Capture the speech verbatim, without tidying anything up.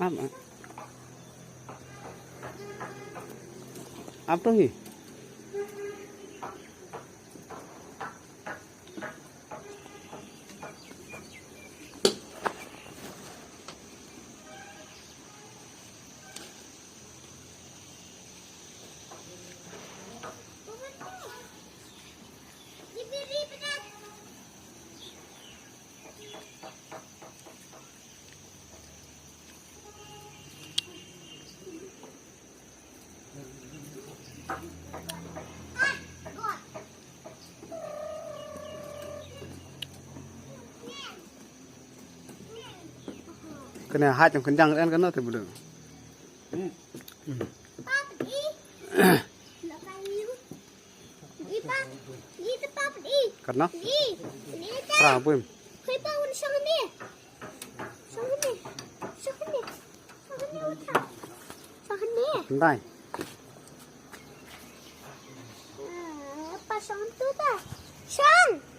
Ap, ap. Ap to hi. Kane haj jong kynjang en kano te bulu. Kano? Pra buim. Ndai. Shong.